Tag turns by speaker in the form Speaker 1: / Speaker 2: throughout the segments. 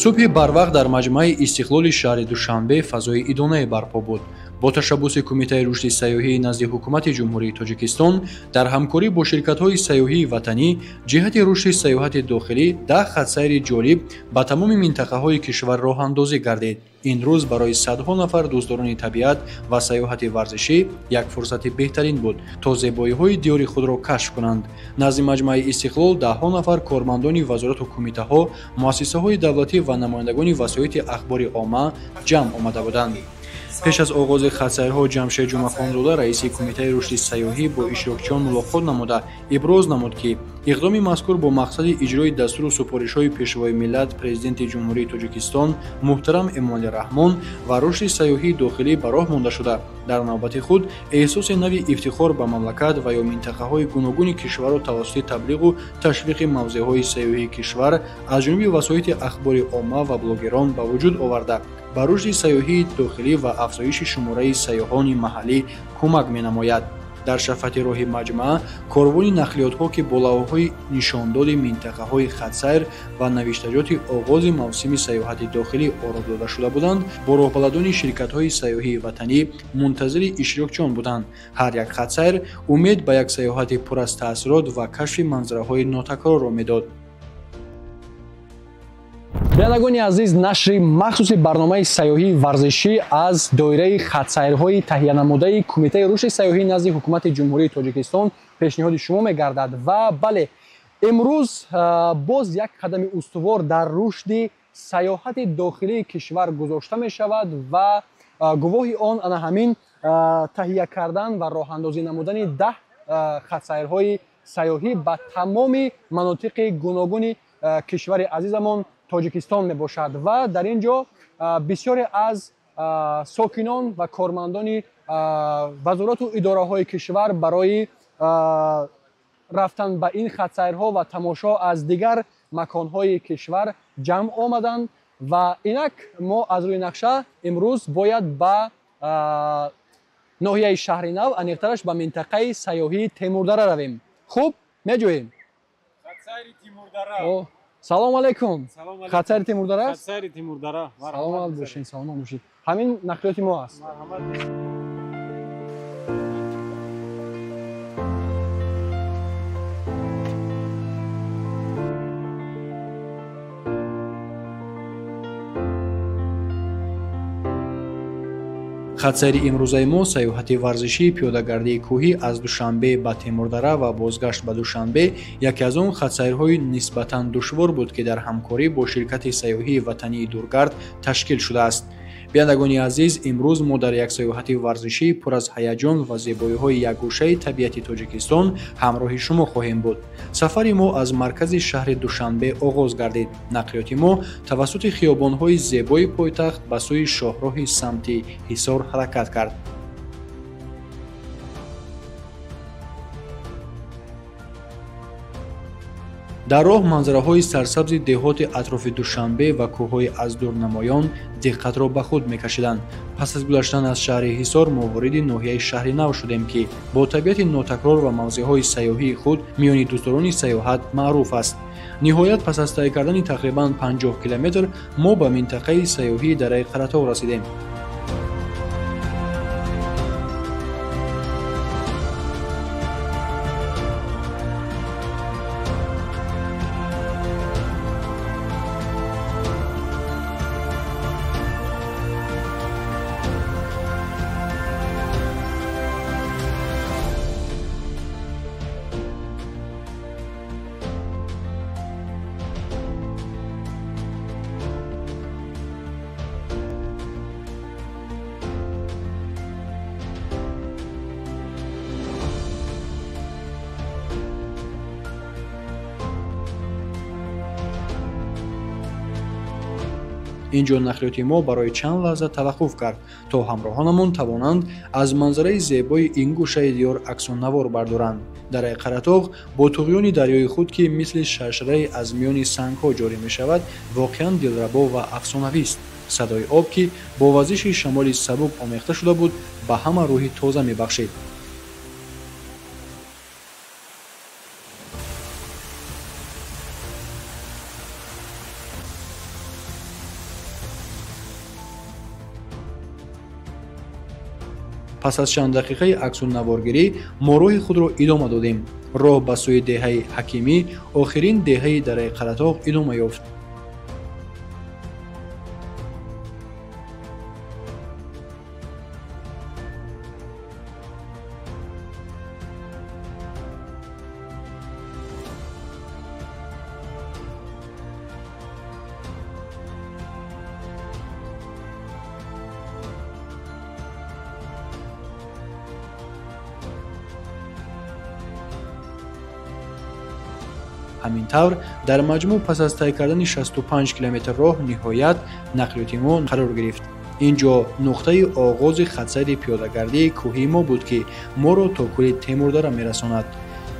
Speaker 1: Субҳи барвақт дар маҷмӯаи Истиқлоли шаҳри Душанбе фазои идонае барпо буд. Бо ташаббуси Кумитаи рушди сайёҳии назди Ҳукумати Ҷумҳурии Тоҷикистон дар ҳамкорӣ бо ширкатҳои сайёҳии ватанӣ ҷиҳати рушди сайёҳати дохилӣ 10 хатсайри ҷолиб ба тамоми минтақаҳои кишвар роҳандозӣ гардид. Ин рӯз барои садҳо нафар дӯстдорони табиат ва сайёҳати варзишӣ як фурсати беҳтарин буд, то зебоиҳои диёри худро кашф кунанд. Назди маҷмӯаи Истиқлол даҳҳо нафар кормандони вазорату кумитаҳо, муассисаҳои давлатӣ ва намояндагони васоити ахбори омма ҷамъ омада буданд. Пеш аз оғози хатсайрҳо Ҷамшед Ҷумъахонзода, раиси Кумитаи рушди сайёҳӣ, бо иштирокчиён мулоқот намуда иброз намуд, ки иқдоми мазкур бо мақсади иҷрои дастуру супоришҳои Пешвои миллат, Президенти Ҷумҳурии Тоҷикистон муҳтарам Эмомалӣ Раҳмон ва рушди сайёҳии дохилӣ ба роҳ монда шуда, дар навбати худ эҳсоси нави ифтихор ба мамлакат ва ё минтақаҳои гуногуни кишварро тавассути таблиғу ташвиқи мавзеъҳои сайёҳии кишвар аз ҷониби васоити ахбори омма ва блогерон ба вуҷуд оварда, ба рушди сайёҳии дохилӣ ва афзоиши шумораи сайёҳони маҳаллӣ кӯмак менамояд. Дар шафати роҳи маҷмаа корвони нақлиётҳо, ки бо лавҳаҳои нишондоди минтақаҳои хатсайр ва навиштаҷоти оғози мавсими сайёҳати дохилӣ оро дода шуда буданд, бо роҳбаладони ширкатҳои сайёҳии ватанӣ мунтазири иштирокчиён буданд. Ҳар як хатсайр умед ба як сайёҳати пур аз таъсирот ва кашфи манзараҳои нотакрорро медод.
Speaker 2: Бинандагони азиз, нашри махсуси барномаи сайёҳии варзишӣ аз доираи хатсайрҳои таҳиянамудаи Кумитаи рушди сайёҳӣ назди Ҳукумати Ҷумҳурии Тоҷикистон пешниҳоди шумо мегардад. Ва бале, имрӯз боз як қадами устувор дар рушди сайёҳати дохилии кишвар гузошта мешавад ва гувоҳи он ана ҳамин таҳия кардан ва роҳандозӣ намудани 10 хатсайрҳои сайёҳӣ ба тамоми манотиқи гуногуни кишвари азизамон Тоҷикистон мебошад. Ва дар ин ҷо бисёре аз сокинон ва кормандони вазорату идораҳои кишвар барои рафтан ба ин хатсайрҳо ва тамошо аз дигар маконҳои кишвар ҷамъ омаданд. Ва инак мо аз рӯи нақша имрӯз бояд ба ноҳияи Шаҳри Нав, аниқтараш ба минтақаи сайёҳии Темурдара равем. Хуб, меҷӯем.
Speaker 3: Хатсайри Темурдара.
Speaker 2: Салом алейкум. Хатсайри Темурдара аст?
Speaker 3: Хатсайри Темурдара.
Speaker 2: Саломат бошед, саломат бошед. Ҳамин нақлиёти мо аст.
Speaker 3: Марҳамат.
Speaker 1: Хатсайри имрӯзаи мо сайёҳати варзишии пиёдагардии кӯҳӣ аз Душанбе ба Темурдара ва бозгашт ба Душанбе яке аз он хатсайрҳои нисбатан душвор буд, ки дар ҳамкорӣ бо ширкати сайёҳии ватании Дургард ташкил шудааст. Бинандагони азиз, имрӯз мо дар як сайёҳати варзишӣ пур аз ҳаяҷон ва зебоиҳои якгӯшаи табиати Тоҷикистон ҳамроҳи шумо хоҳем буд. Сафари мо аз маркази шаҳри Душанбе оғоз гардид. Нақлиёти мо тавассути хиёбонҳои зебои пойтахт ба сӯи шоҳроҳи самти Ҳисор ҳаракат кард. Дар роҳ манзараҳои сарсабзи деҳоти атрофи Душанбе ва кӯҳҳои аз дур намоён диққатро ба худ мекашиданд. Пас аз гузаштан аз шаҳри Ҳисор мо вориди ноҳияи Шаҳри Нав шудем, ки бо табиати нотакрор ва мавзеъҳои сайёҳии худ миёни дӯстдорони сайёҳат маъруф аст. Ниҳоят пас аз тай кардани тақрибан 50 километр мо ба минтақаи сайёҳии дараи Қаратоғ расидем. Инҷо нақлиёти мо барои чанд лаҳза таваққуф кард, то ҳамроҳонамон тавонанд аз манзараи зебои ин гӯшаи диёр аксу навор бардоранд. Дараи Қаратоғ бо туғёни дарёи худ, ки мисли шаршарае аз миёни сангҳо ҷорӣ мешавад, воқеан дилрабо ва афсонавист. Садои об, ки бо вазиши шамоли сабук омехта шуда буд, ба ҳама рӯҳи тоза мебахшид. Пас аз чанд дақиқаи аксу наворгирӣ мо роҳи худро идома додем. Роҳ ба сӯи деҳаи Ҳакимӣ, охирин деҳаи дараи Қаратоғ идома ёфт. Ҳамин тавр, дар маҷмӯъ пас аз тай кардани 65 километр роҳ ниҳоят нақлиёти мо қарор гирифт. Ин ҷо нуқтаи оғози хатсайри пиёдагардии кӯҳии мо буд, ки моро то кӯли Темурдара мерасонад.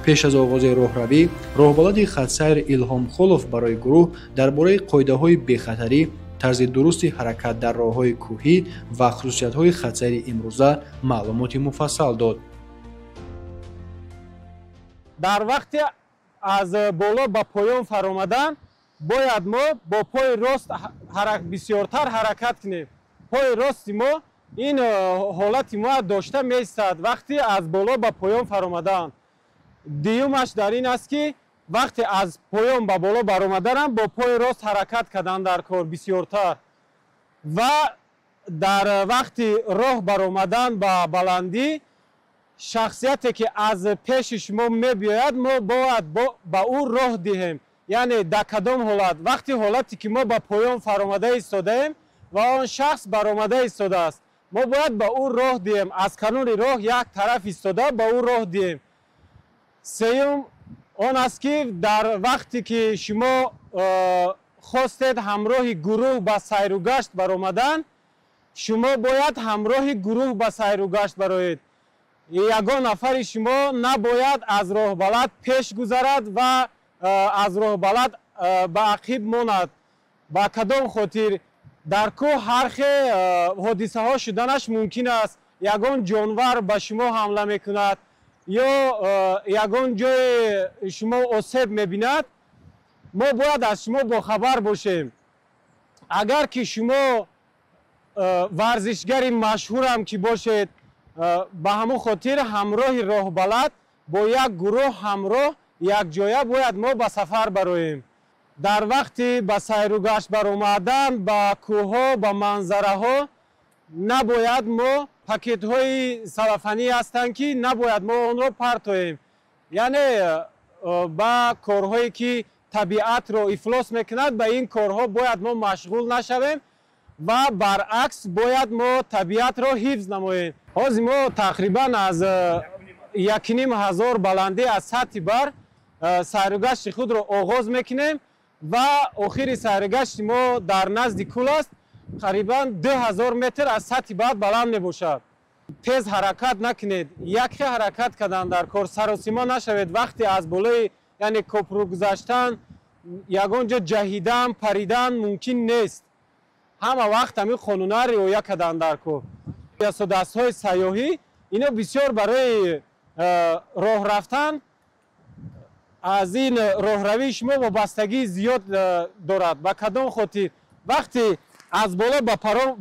Speaker 1: Пеш аз оғози роҳравӣ роҳбалади хатсайр Илҳом Холов барои гурӯҳ дар бораи қоидаҳои бехатарӣ, тарзи дурусти ҳаракат дар роҳҳои кӯҳӣ ва хусусиятҳои хатсайри имрӯза маълумоти муфассал дод.
Speaker 3: Дар вақти аз боло ба поён фаромадан бояд мо бо пои рост бисёртар ҳаракат кунем. Пои рости мо ин ҳолати мо дошта меистад вақти аз боло ба поён фаромадан. Дуюмаш дар ин аст, ки вақте аз поён ба боло баромаданам бо пои рост ҳаракат кардан дар кор бисёртар ва дар вақти роҳ баромадан ба баландӣ шахсияте ки аз пеши шумо мебиёяд, мо бояд ба ӯ роҳ диҳем. Яъне дар кадом ҳолат? Вақти ҳолате ки мо ба поён фаромада истодаем ва он шахс баромада истодааст, мо бояд ба ӯ роҳ диҳем, аз канори роҳ як тараф истода ба ӯ роҳ диҳем. Сеюм он аст, ки дар вақте ки шумо хостед ҳамроҳи гурӯҳ ба сайру гашт баромадан, шумо бояд ҳамроҳи гурӯҳ ба сайру гашт бароед. Ягон нафари шумо набояд аз роҳбалад пеш гузарад ва аз роҳбалад ба ақиб монад. Ба кадом хотир? Дар кӯҳ ҳар хел ҳодисаҳо шуданаш мумкин аст. Ягон ҷонвар ба шумо ҳамла мекунад ё ягон ҷое шумо осеб мебинад, мо бояд аз шумо бохабар бошем. Агар ки шумо варзишгари машҳурам ки бошед, ба ҳамон хотир ҳамроҳи роҳбалад бо як гурӯҳ ҳамроҳ якҷоя бояд мо ба сафар бароем. Дар вақти ба сайру гашт баромадан ба кӯҳҳо, ба манзараҳо набояд мо пакетҳои салафанӣ ҳастанд, ки набояд мо онро партоем. Яъне ба корҳое ки табиатро ифлос мекунад, ба ин корҳо бояд мо машғул нашавем ва баръакс бояд мо табиатро ҳифз намоем. Ҳозир мо тақрибан аз 1500 баландӣ аз сатҳи бар сайругашти худро оғоз мекунем ва охири сайругашти мо дар назди кӯл аст, қарибан 2000 метр аз сатҳи бар баланд мебошад. Тез ҳаракат накунед, якхе ҳаракат кардан дар кор, саросима нашавед. Вақте аз болои, яъне копру гузаштан, ягон ҷо ҷаҳидан, паридан мумкин нест. Ҳама вақт ҳамин қонунҳо риоя кардан дар кор. Дастҳои сайёҳӣ ино бисёр барои роҳ рафтан аз ин роҳравии шумо вобастагии зиёд дорад. Ба кадом хотир? Вақте аз боло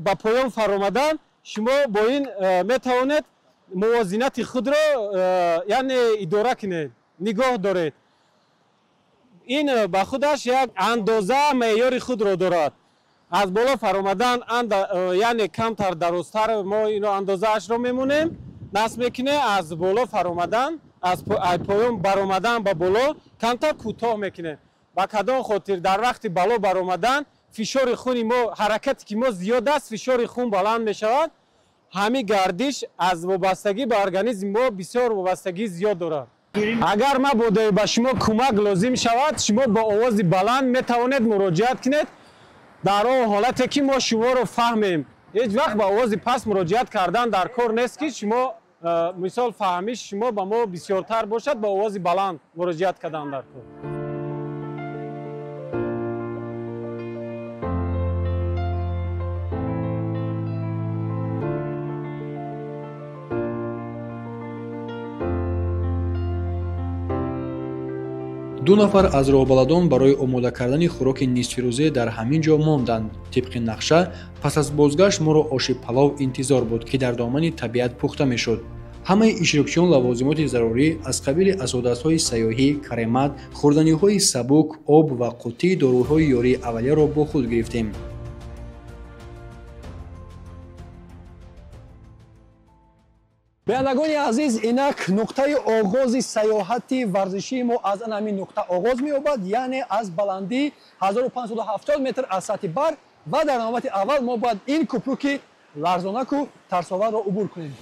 Speaker 3: ба поён фаромадан, шумо бо ин метавонед мувозинати худро яъне идора кунед, нигоҳ доред. Ин ба худаш як андоза меъёри худро дорад. Аз боло фаромадан яъне камтар дарозтар мо ино андозаашро мемонем, насб мекунем. Аз боло фаромадан, аз поён баромадан ба боло камтар кӯтоҳ мекунем. Ба кадом хотир? Дар вақти боло баромадан фишори хуни мо, ҳаракате ки мо зиёд аст, фишори хун баланд мешавад. Ҳамин гардиш аз вобастагӣ ба организми мо бисёр вобастагии зиёд дорад. Агар мабодо ба шумо кӯмак лозим шавад, шумо бо овози баланд метавонед муроҷиат кунед. Дар он ҳолате ки мо шуморо фаҳмем, ҳеҷ вақт ба овози паст муроҷиат кардан дар кор нест, ки шумо мисол фаҳмиш шумо ба мо бисёртар бошад, ба овози баланд муроҷиат кардан дар кор.
Speaker 1: Ду нафар аз роҳбаладон барои омода кардани хӯроки нисфирӯзе дар ҳамин ҷо монданд. Тибқи нақша, пас аз бозгашт моро оши палов интизор буд, ки дар домани табиат пухта мешуд. Ҳамаи иштирокчиён лавозимоти зарурӣ аз қабили асодатҳои сайёҳӣ, каремат, хӯрданиҳои сабук, об ва қуттии доруҳои ёрии аввалияро бо худ гирифтем.
Speaker 2: Бинандагони азиз, инак нуқтаи оғози сайёҳати варзишии мо аз ан ҳамин нуқта оғоз меёбад, яъне аз баландии 1570 метр аз сатҳи баҳр, ва дар навбати аввал мо бояд ин кӯпруки ларзонаку тарсоварро убур кунем.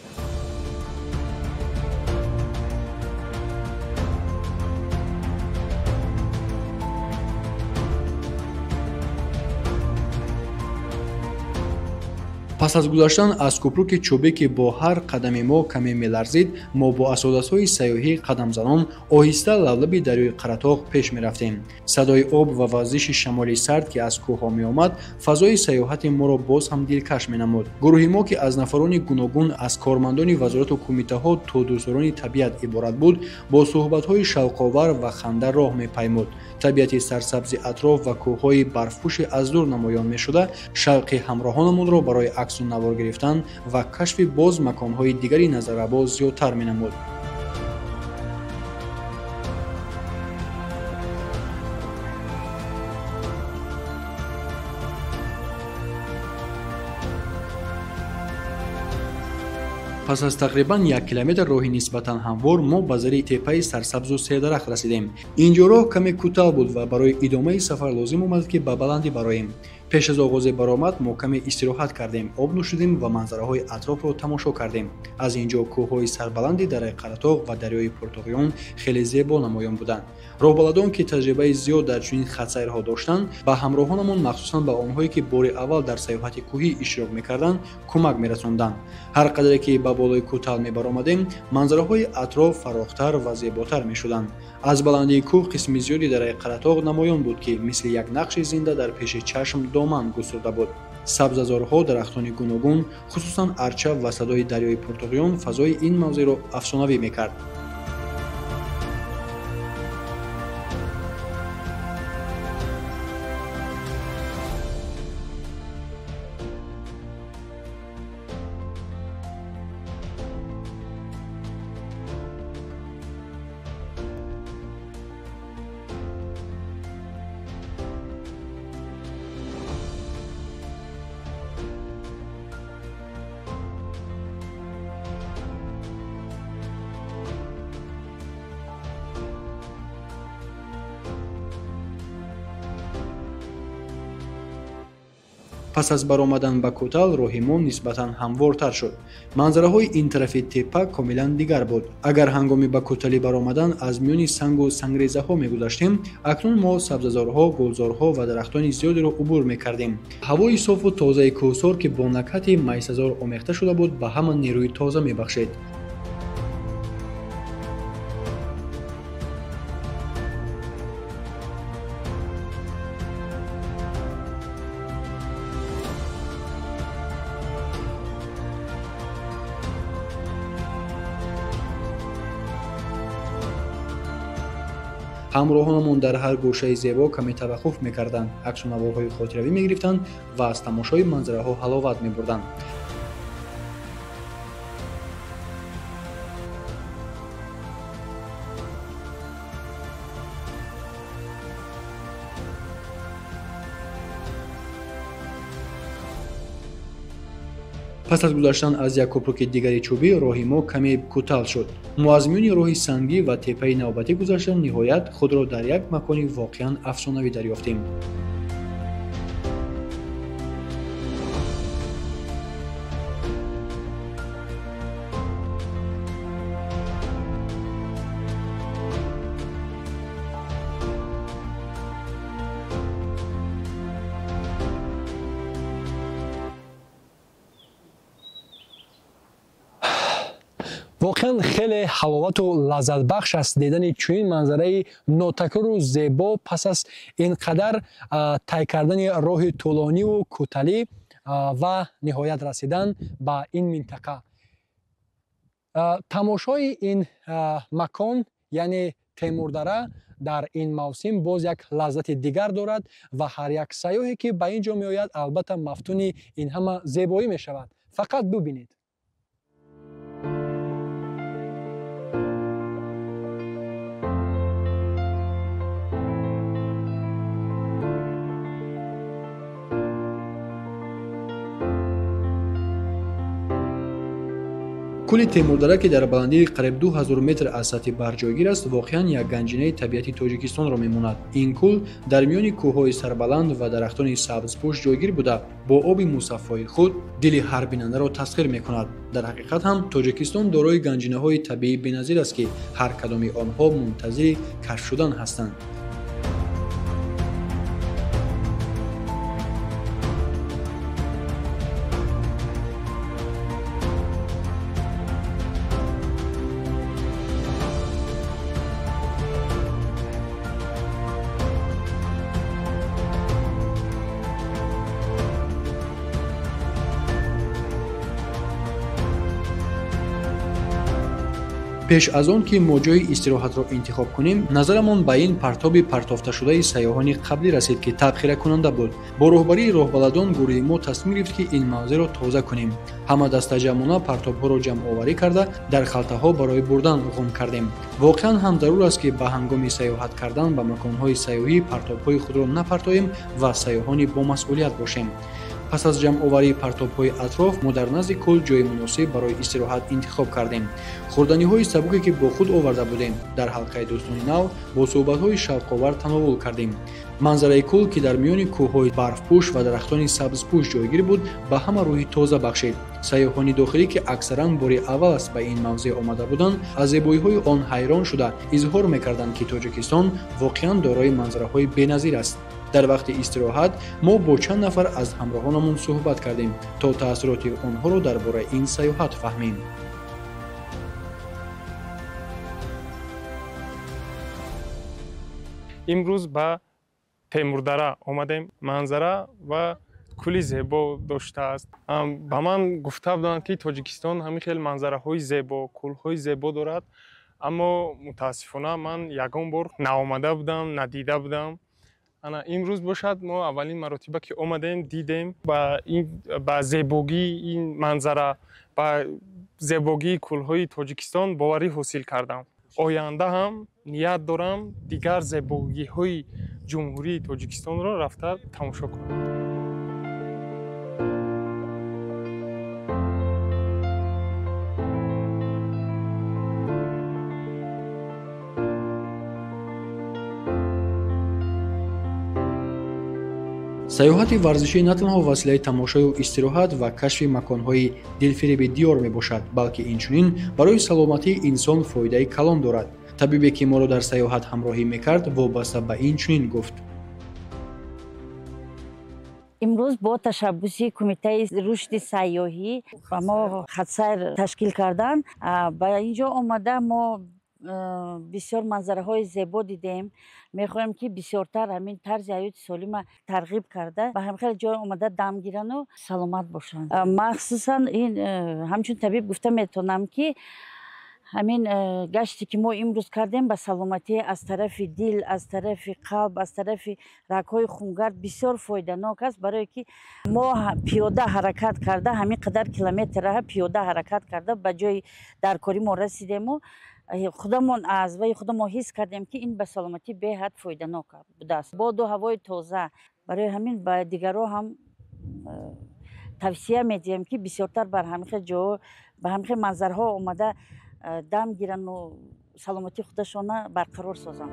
Speaker 1: Пас аз гузаштан аз кӯпруки чӯбӣ, ки бо ҳар қадами мо каме меларзид, мо бо асодатҳои сайёҳӣ қадамзанон оҳиста лаблаби дарёи Қаратоғ пеш мерафтем. Садои об ва вазиши шамоли сард, ки аз кӯҳҳо меомад, фазои сайёҳати моро боз ҳам дилкаш менамуд. Гурӯҳи мо, ки аз нафарони гуногун, аз кормандони вазорату кумитаҳо то дӯстдорони табиат иборат буд, бо суҳбатҳои шавқовар ва ханда роҳ мепаймуд. Табиати сарсабзи атроф ва кӯҳҳои барфпӯши аз дур намоён мешуда, шавқи ҳамроҳонамонро барои аксу навор гирифтан ва кашфи боз маконҳои дигари назаррабо зиёдтар менамуд. Пас аз тақрибан 1 километр роҳи нисбатан ҳамвор мо ба зери теппаи сарсабзу сердарахт расидем. Инҷо роҳ каме кӯтал буд ва барои идомаи сафар лозим омад, ки ба баландӣ бароем. Пеш аз оғози баромад мо каме истироҳат кардем, об нӯшидем ва манзараҳои атрофро тамошо кардем. Аз ин ҷо кӯҳҳои сарбаланди дараи Қаратоғ ва дарёи Пуртоғиён хеле зебо намоён буданд. Роҳбаладон, ки таҷрибаи зиёд дар чунин хатсайрҳо доштанд, ба ҳамроҳонамон, махсусан ба онҳое, ки бори аввал дар сайёҳати кӯҳӣ иштирок мекарданд, кӯмак мерасонданд. Ҳар қадре ки ба болои кӯтал мебаромадем, манзараҳои атроф фарохтар ва зеботар мешуданд. Аз баландии кӯҳ қисми зиёди дараи Қаратоғ намоён буд, ки мисли як нақши зинда дар пеши чашм доман густурда буд. Сабзазорҳо, дарахтони гуногун, хусусан арча ва садои дарёи Пуртоғиён фазои ин мавзеъро афсонавӣ мекард. Пас аз баромадан ба кӯтал роҳи мо нисбатан ҳамвортар шуд. Манзараҳои ин тарафи теппа комилан дигар буд. Агар ҳангоми ба кӯталӣ баромадан аз миёни сангу сангрезаҳо мегузаштем, акнун мо сабзазорҳо, гулзорҳо ва дарахтони зиёдеро убур мекардем. Ҳавои софу тозаи кӯҳсор, ки бо накҳати майсазор омехта шуда буд, ба ҳама нерӯи тоза мебахшид. Ҳамроҳонамон дар ҳар гӯшаи зебо каме таваққуф мекарданд, аксу наворҳои хотиравӣ мегирифтанд ва аз тамошои манзараҳо ҳаловат мебурданд. Пас аз гузаштан аз як кӯпруки дигари чӯбӣ роҳи мо каме кӯтал шуд. Мо аз миёни роҳи сангӣ ва теппаи навбатӣ гузашта, ниҳоят худро дар як макони воқеан афсонавӣ дарёфтем.
Speaker 2: Воқеан хеле ҳаловату лаззатбахш аст дидани чунин манзараи нотакрору зебо пас аз ин қадар тай кардани роҳи тӯлониву кӯталӣ ва ниҳоят расидан ба ин минтақа. Тамошои ин макон, яъне Темурдара, Дар ин мавсим боз як лаззати дигар дорад ва ҳар як сайёҳе ки ба ин ҷо меояд, албатта мафтуни ин ҳама зебоӣ мешавад. Фақат бубинед.
Speaker 1: Кӯли Темурдара, ки дар баландии қариб 2000 метр аз сатҳи баҳр ҷойгир аст, воқеан як ганҷинаи табиати Тоҷикистонро мемонад. Ин кӯл дар миёни кӯҳҳои сарбаланд ва дарахтони сабзпӯш ҷойгир буда, бо оби мусаффои худ дили ҳар бинандаро тасхир мекунад. Дар ҳақиқат ҳам Тоҷикистон дорои ганҷинаҳои табиӣ беназир аст, ки ҳар кадоми онҳо мунтазири кашф шудан ҳастанд. Пеш аз он ки мо ҷойи истироҳатро интихоб кунем, назарамон ба ин партоби партофташудаи сайёҳони қаблӣ расид, ки табхиракунанда буд. Бо роҳбарии роҳбаладон гурӯҳи мо тасмим гирифт, ки ин мавзеъро тоза кунем. Ҳама дастаҷамъона партобҳоро ҷамъоварӣ карда, дар халтаҳо барои бурдан ғум кардем. Воқеан ҳам зарур аст, ки ба ҳангоми сайёҳат кардан ба маконҳои сайёҳӣ партобҳои худро напартоем ва сайёҳони бомасъулият бошем. Пас аз ҷамъоварии партобҳои атроф, мо дар назди кӯл ҷойи муносиб барои истироҳат интихоб кардем. Хӯрданиҳои сабуке, ки бо худ оварда будем, дар ҳалқаи дӯстони нав бо суҳбатҳои шавқовар тановул кардем. Манзараи кӯл, ки дар миёни кӯҳҳои барфпӯш ва дарахтони сабзпӯш ҷойгир буд, ба ҳама рӯҳи тоза бахшид. Сайёҳони дохилӣ, ки аксаран бори аввал аст ба ин мавзеъ омада буданд, аз зебоиҳои он ҳайрон шуда изҳор мекарданд, ки Тоҷикистон воқеан дорои манзараҳои беназир аст. Дар вақти истироҳат мо бо чанд нафар аз ҳамроҳонамон суҳбат кардем, то таассуроти онҳоро дар бораи ин сайёҳат фаҳмем.
Speaker 4: Имрӯз ба Темурдара омадем. Манзара ва кӯли зебо доштааст. Ба ман гуфта буданд, ки Тоҷикистон ҳамин хел манзараҳои зебо, кӯлҳои зебо дорад, аммо мутаассифона ман ягон бор наомада будам, надида будам. Ана имрӯз бошад, мо аввалин маротиба ки омадем, дидем ба зебогии ин манзара, ба зебогии кӯлҳои Тоҷикистон боварӣ ҳосил кардам. Оянда ҳам ният дорам дигар зебогиҳои ҷумҳурии Тоҷикистонро рафта тамошо кунам.
Speaker 1: Сайёҳати варзишӣ на танҳо василаи тамошою истироҳат ва кашфи маконҳои дилфиреби диёр мебошад, балки инчунин барои саломатии инсон фоидаи калон дорад. Табибе, ки моро дар сайёҳат ҳамроҳӣ мекард, вобаста ба ин чунин гуфт.
Speaker 5: Имрӯз бо ташаббуси Кумитаи рушди сайёҳӣ ба мо хатсайр ташкил карданд. Ба ин ҷо омада мо бисёр манзараҳои зебо дидем. Мехоҳем, ки бисёртар ҳамин тарзи ҳаёти солима тарғиб карда, ба ҳамин хел ҷой омада дам гирану саломат бошанд. Махсусан ин ҳамчун табиб гуфта метавонам, ки ҳамин гаште ки мо имрӯз кардем ба саломатӣ аз тарафи дил, аз тарафи қалб, аз тарафи рагҳои хунгард бисёр фоиданок аст, барое ки мо пиёда ҳаракат карда, ҳамин қадар километрраҳа пиёда ҳаракат карда ба ҷои даркорӣ мо расидему худамон аз ваи худамон ҳис кардем, ки ин ба саломатӣ беҳад фоиданок будааст. Боду ҳавои тоза. Барои ҳамин ба дигарҳо ҳам тавсия медиҳем, ки бисёртар бар ҳамин хел ҷоҳо, ба ҳамин хел манзарҳо омада дам гирану саломатии худашона барқарор созанд.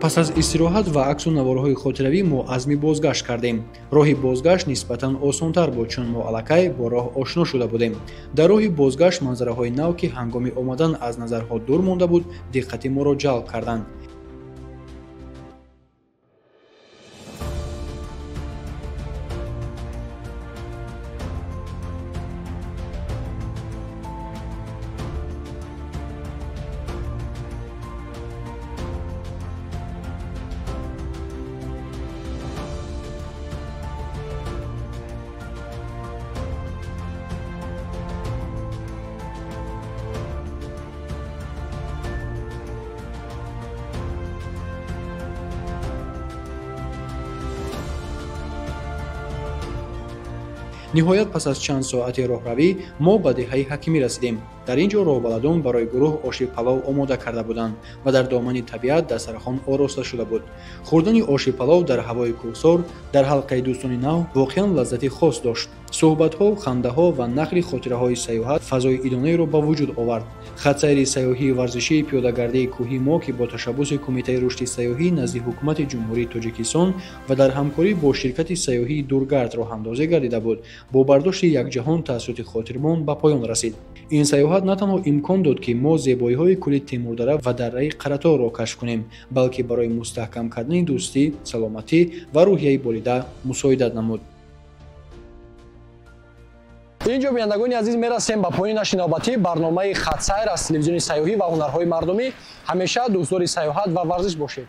Speaker 1: Пас аз истироҳат ва аксу наворҳои хотиравӣ мо азми бозгашт кардем. Роҳи бозгашт нисбатан осонтар буд, чун мо аллакай бо роҳ ошно шуда будем. Дар роҳи бозгашт манзараҳои нав, ки ҳангоми омадан аз назарҳо дур монда буд, диққати моро ҷалб карданд. Ниҳоят, пас аз чанд соати роҳравӣ мо ба деҳаи Ҳакимӣ расидем. Дар ин ҷо роҳбаладон барои гурӯҳ оши палов омода карда буданд ва дар домани табиат дастархон ороста шуда буд. Хӯрдани оши палов дар ҳавои кӯҳсор, дар ҳалқаи дӯстони нав воқеан лаззати хос дошт. Суҳбатҳо, хандаҳо ва нақли хотираҳои сайёҳат фазои идонаеро ба вуҷуд овард. Хатсайри сайёҳии варзишии пиёдагардии кӯҳии мо, ки бо ташаббуси Кумитаи рушди сайёҳӣ назди Ҳукумати Ҷумҳурии Тоҷикистон ва дар ҳамкорӣ бо ширкати сайёҳии Дургард роҳандозӣ гардида буд, бо бардошти якҷаҳон таассуроти хотирмон ба поён расид. Ин сайёҳат на танҳо имкон дод, ки мо зебоиҳои кӯли Темурдара ва дарраи Қараторро кашф кунем, балки барои мустаҳкам кардани дӯстӣ, саломатӣ ва рӯҳияи болида мусоидат намуд.
Speaker 2: Инҷо, бинандагони азиз, мерасем ба поёни нашри навбатии барномаи «Хатсайр» аз телевизиони сайёҳӣ ва ҳунарҳои мардумӣ. Ҳамеша дӯстдори сайёҳат ва варзиш бошед.